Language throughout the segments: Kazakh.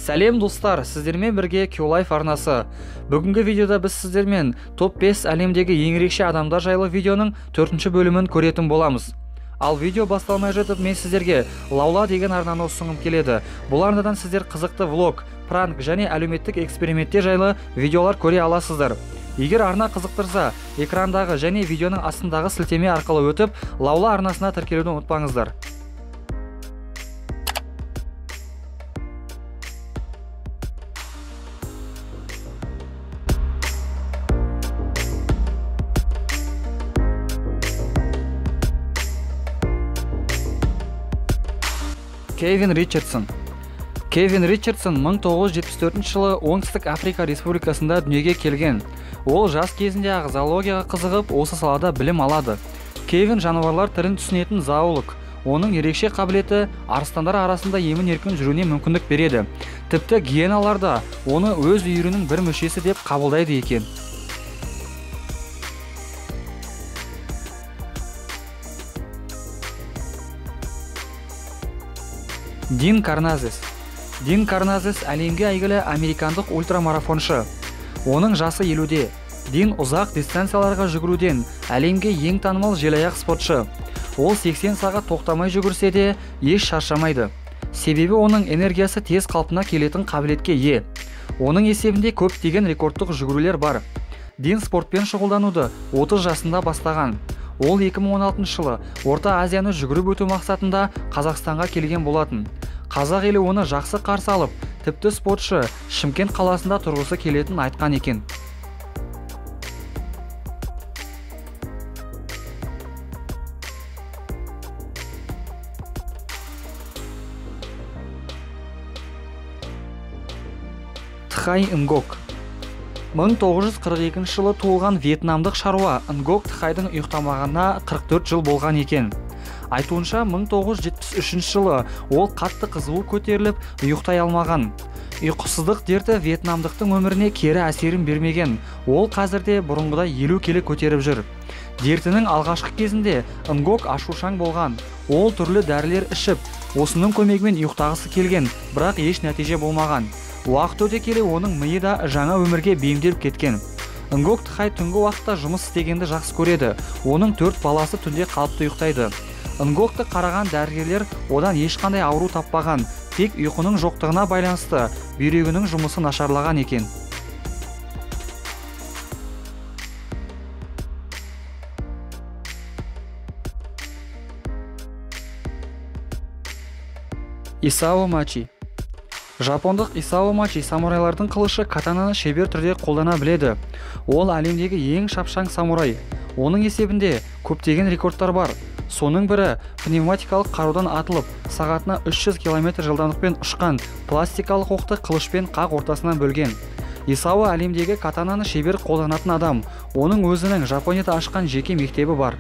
Сәлем достар, сіздермен бірге QLife арнасы. Бүгінгі видеода біз сіздермен топ 5 әлемдегі ең ерекше адамдар жайлы видеоның 4-ші бөлімін көретін боламыз. Ал видео басталмай жатып, мен сіздерге Лаула деген арнаны ұсынғым келеді. Бұл арнадан сіздер қызықты влог, пранк және әлеуметтік эксперименттер жайлы видеолар көре аласыздар. Егер арна қызықтырса, экрандағы және видеоның астындағы сілтеме арқылы өтіп, Лаула арнасына тіркелуді ұмытпаңыздар. Кевин Ричардсон. Кевин Ричардсон 1974 жылы Оңтүстік Африка Республикасында дүниеге келген. Ол жас кезінде-ақ зоологияға қызығып, осы салада білім алады. Кевин жануарлар тілін түсінетін зоолог. Оның ерекше қабілеті арыстандар арасында емін-еркін жүруіне мүмкіндік береді. Тіпті гиеналар да оны өз үйірінің бір мүшесі деп қабылдайды екен. Дин Карназес. Дин Карназес әлемге әйгілі американдық ультрамарафоншы. Оның жасы 50-де. Дин ұзақ дистанцияларға жүгіруден әлемге ең танымал желаяқ спортшы. Ол 80 сағат тоқтамай жүгірсе де еш шаршамайды. Себебі оның энергиясы тез қалпына келетін қабілетке ие. Оның есебінде көптеген рекордтық жүгірулер бар. Дин спортпен шұғылдануды 30 жасында бастаған. Ол 2016 жылы Орта Азияны жүгіріп өту мақсатында Қазақстанға келген болатын. Қазақ елі оны жақсы қарсы алып, тіпті спортшы Шымкент қаласында тұрғысы келетінін айтқан екен. Тхай Нгок. 1942 жылы туылған вьетнамдық шаруа Нгок Тхайдың ұйықтамағанына 44 жыл болған екен. Айтуынша 1973 жылы ол қатты қызуы көтеріліп, ұйықтай алмаған. Ұйқысыздық дерті вьетнамдықтың өміріне кері әсерін бермеген. Ол қазірде бұрынғыдай 50 келі көтеріп жүр. Дертінің алғашқы кезінде Нгок ашушаң болған. Ол түрлі дәрілер ішіп, осының көмегімен ұйықтағысы келген, бірақ еш нәтиже болмаған. Уақыт өте келе оның миы да жаңа өмірге бейімделіп кеткен. Нгок Тхай түнгі уақытта жұмыс істегенді жақсы көреді. Оның 4 баласы түнде қалыпты ұйықтайды. Нгокты қараған дәрігерлер одан ешқандай ауру таппаған, тек ұйқының жоқтығына байланысты бүйрегінің жұмысы нашарлаған екен. Исао Мачи. Жапондық Исао Мачи самурайлардың қылышы катананы шебер түрде қолдана біледі. Ол әлемдегі ең шапшаң самурай. Оның есебінде көптеген рекордтар бар. Соның бірі пневматикалық қарудан атылып, сағатына 300 км жылдамдықпен ұшқан пластикалық оқты қылышпен қақ ортасынан бөлген. Исао әлемдегі катананы шебер қолданатын адам. Оның өзінің Жапонияда ашқан жеке мектебі бар.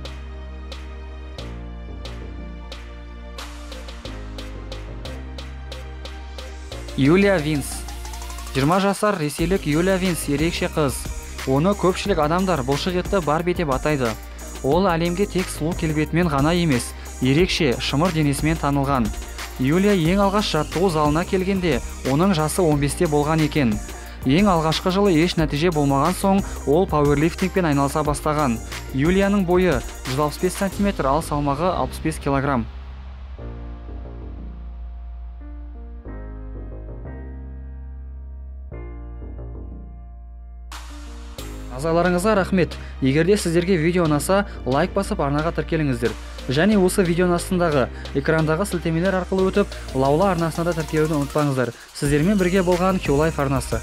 Юлия Винс. 20 жасар ресейлік Юлия Винс ерекше қыз. Оны көпшілік адамдар бұлшық етті Барби деп атайды. Ол әлемге тек сұлу келбетімен ғана емес, ерекше шымыр денесімен танылған. Юлия ең алғаш жаттығу залына келгенде оның жасы 15-те болған екен. Ең алғашқы жылы еш нәтиже болмаған соң ол пауэрлифтингпен айналыса бастаған. Юлияның бойы 165 см, ал салмағы 65 кг. Назарларыңызға рахмет. Егерде сіздерге видео ұнаса, лайк басып арнаға тіркеліңіздер. Және осы видеоның астындағы экрандағы сілтемелер арқылы өтіп, Лаула арнасына да тіркелуді ұмытпаңыздар. Сіздермен бірге болған QLife арнасы.